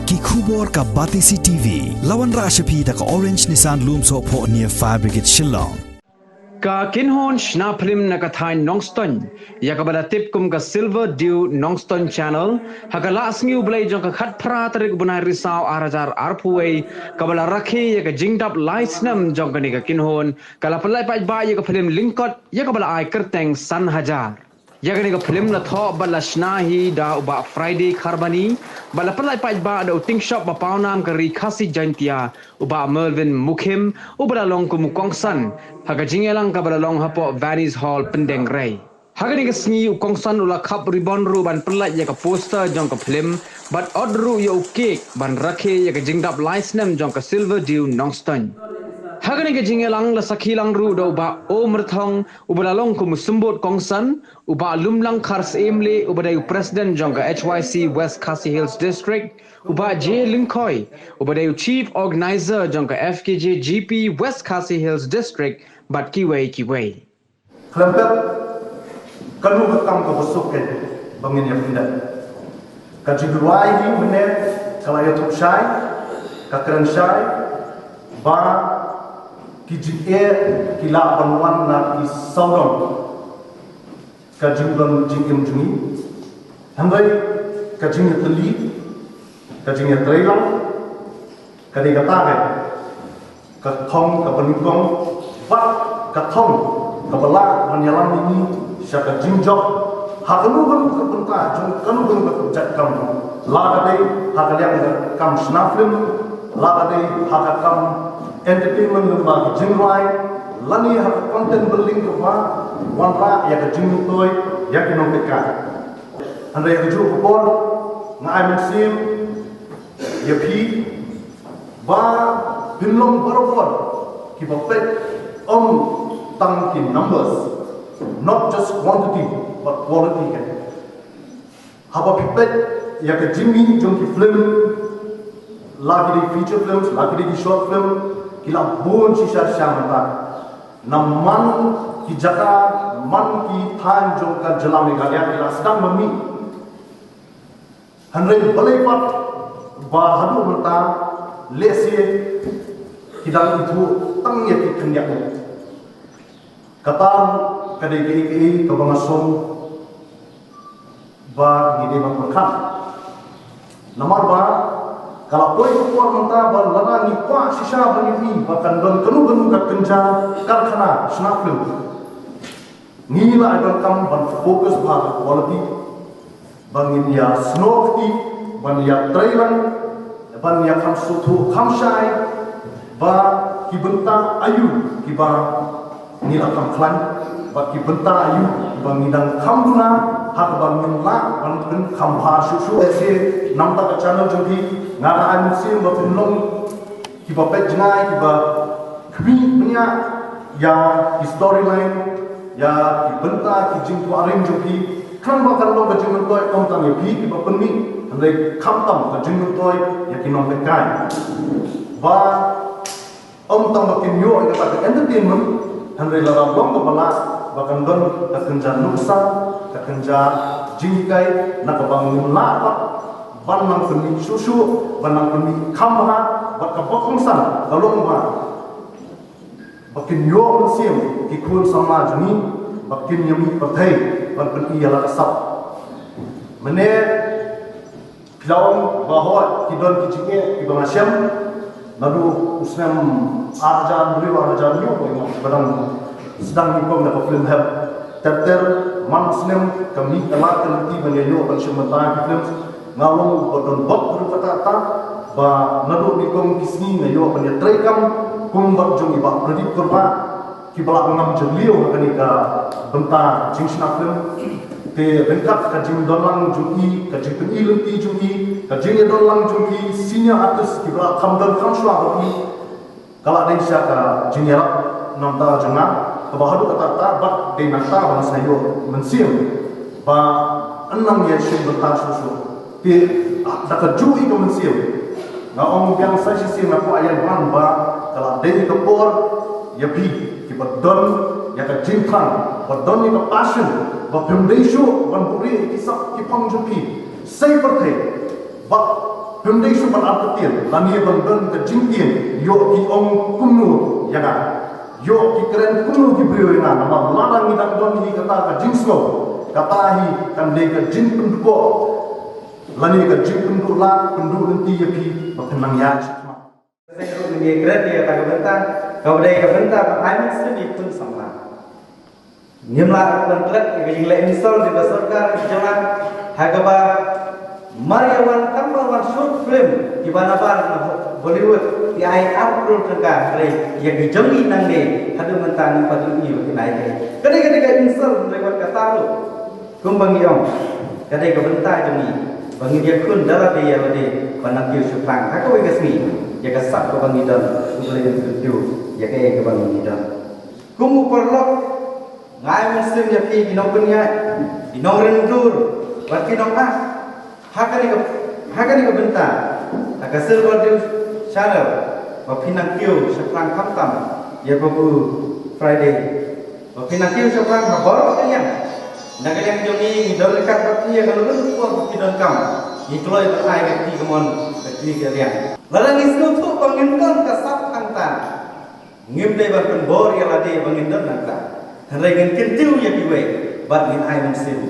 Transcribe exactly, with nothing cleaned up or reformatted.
Ki khubor ka Batesi T V. La wanrah sha phi da ka Orange Nissan Lumsohphoh near Fire Brigade Shillong. Ka kynhun shna phlim na ka thaiñ Nongstoiñ, ïa kaba la tip kum ka Silver Dew Nongstoiñ Channel, ha ka Laisñiublei jong ka khatphra tarik u bnai Risaw ar hajar arphew wei, kaba la rakhe ïa ka jingdap lai snem jong kane ka kynhun, ka la pynlait paidbah ïa ka phlim lyngkot, ïa kaba la ai kyrteng San Hajar. Ïa kane ka phlim la thoh bad la shna hi da u Bah Friday Kharbani, bad la pynlait paidbah da u tingshop ba pawnam ka Ri Khasi Jaintia, u Bah Melvin Mukhim, uba la long kum u kongsan, ha ka jingïalang kaba la long hapoh Vani's Hall, Pyndengrei. Ha kane ka sngi u kongsan u la khap ribbon ruh ban pynlait ïa ka poster jong ka phlim, bad ot ruh ïa u cake ban rakhe ïa ka jingdap lai snem jong ka Silver Dew Nongstoiñ. Ha kane ka jingïalang la sakhi lang ruh da u Bah O Myrthong, uba la long kum u symbud kongsan, u Bah Lumlang Kharsyiemlieh, uba dei u president jong ka H Y C West Khasi Hills District, u Bah J Lyngkhoi, uba dei u chief organizer jong ka F K J G P West Khasi Hills District, bad kiwei kiwei. Khlem pep, kano ka kam kaba suk kein ba ngin ïa pynlait? Ka jingduwai hi mynne ka la ïathuh shai, ka kren shai ba ki jingeh ki lah ban wan na ki sawdong ka jingdon jingim jong ngi. Hynrei ka jingïatylli, ka jingïatreilang, ka dei kata ka, ka thong kaba nyngkong, bad ka thong kaba lah ban ïalam ïa ngi sha ka jingjop ha kano kano ka bynta jong kano kano ka jait kam, la ka dei ha ka liang ka kam shna phlim, la ka dei ha ka kam entertainment lyngba ka jingrwai, lane ha ka content building kaba wanrah ïa ka jingmyntoi ïa ki nongpeitkai. Hynrei ha kajuh ka por nga ai mynsiem ïa phi ba phin long barabor kiba peit, ym tang ki numbers, not just quantity but quality kein. Haba phi peit ïa ka jingmih jong ki film, la ki dei feature films, la ki dei ki short film, ki la bun shisha shisha mynta. Na man ki jaka, man ki thaiñ jong ka jylla Meghalaya ki la sdang ban mih. Hynrei balei pat ba haduh mynta lehse ki dang ithuh tang ïa ki khyndiat. Kata ka dei kaei kaei kaba nga sngew ba ngi dei ban pyrkhat. Namar ba ka la poi ka por mynta ba lada ngi kwah shisha ban ïohi ba kan don kano kano ka kynja karkhana shna film, ngi la ai donkam ban focus bha ha ka quality, ba ngin ïa snoh kti, ban ïa trei lang, ban ïa kham sngewthuh kham shai ba ki bynta aïu kiba ngi la kham khlaiñ, bad ki bynta aïu kiba ngi dang kham duna, ha kaba ngin lah ban pynkham bha shuh shuh. Te shi namar ka channel jong phi, nga ai mynsiem ba phin long kiba peit jngai, kiba khmih bniah ïa ki storyline, ïa ki bynta, ki jingthrang jong phi. Khnang ba kan long ka jingmyntoi ym tang ïa phi kiba pynmih, hynrei khamtam ka jingmyntoi ïa ki nongpeitkai. Ba ym tang ba kin ïoh ïa kata ka entertainment, hynrei lada long kaba lah ba kan don ka kynja nuksa, ka kynja jinghikai, na kaba ngin lah pat ban nang pynmih shuh shuh, ban nang pynmih kham bha, bad kaba kongsan ka long ba ba kin ïoh mynsiem ki khun samla jong ngi, ba kin ïa mih pyrthei ban pyni ïa la ka sap. Mynne phi la ong ba hooid ki don ki jingeh kiba nga shem naduh u snem ar hajar hynriew, ar hajar hynñiew, ba nga ba dang sdang nyngkong da ka film Hep. Ter ter man u snem ka mih ka lad ka lynti ban ïa ïoh ban shim bynta ki film. Nga long uba don bok ruh kata kata ba naduh nyngkong ki sngi nga ïoh ban ïa trei kam kum bad jong i Bah Pradip Kyrpang, kiba la ngam jylliew ha kane ka bynta jingshna film. Te ryngkat ka jingdon lang jong i, ka jingpyni lynti jong i, ka jingïadon lang jong i senior artist kiba la kham don kham shuwa bad i, ka la dei sha ka jingïarap namar jong nga, kaba haduh katta katta bad dei nangta ba nga sa ïoh mynsiem ba yn nang ïa shim bynta shuh shuh. Te da kajuh ïa ka mynsiem nga ong biang sa shisien, nga kwah ïa wan ba ka la dei ka por ïa phi kiba don ïa ka jingthrang, ba don ïa ka passion, ba phim dei shuh ban buhrieh ïa ki sap ki phong jong phi. Sei pyrthei ba Ym dei shu ban artatien, lane ban don ka jingtien, ïoh ki ong kumno ïa nga. Ïoh ki kren kumno ki briew ïa nga, namar lada ngi dang don hi kata ka jingsngew, kata hi kan dei ka jingpynduh, lane ka jingpynduh lad, pynduh lynti ïa phi, ba phin nang ïaid shakhmat. Sa ka ruh ngi kren ïa kata ka bynta, kaba dei ka bynta ban ai mynsiem ïa ki khun samla. Ngim lah ban klet ïa ka jingleh insult jong ka sorkar jong nga, ha kaba mar ïa wan tang ba wan short film kiba nabar na Bollywood ki ai ar klur tyngka, hynrei ïa ki jong ngi nangne haduh mynta ngim pat ïohi ba kin ai ei. Ka dei ka dei ka insult, hynrei wat kata ruh, kumba ngi ong, ka dei ka bynta jong ngi ba ngin ïakhun da lade ïa lade ban nang kiew shaphrang ha kawei ka sngi ïa ka sap kaba ngi don. U Blei un kyntiew ïa kaei kaba ngi don. Kum u paralok, nga ai mynsiem ïa phi ki nongpynïaid, ki nongrim dur bad ki nongah. Ha kane ka, ha kane ka bynta, ha ka Silver Dew Channel, ba phin nang kiew shaphrang khamtam ïa u Babu Friday, ba phin nang kiew shaphrang ha baroh ka liang. Na ka liang jong ngi, ngi don ryngkat bad phi ïa kano kano ka por ba phi donkam. Ngi kloi ban ai ka kti kamon, ka kti ka liang. Lada ngi sngewthuh ba ngim don ka sap hangta, ngim dei ban pynbor ïa lade ba ngin don nangta, hynrei ngin kyntiew ïa kiwei bad ngin ai mynsiem.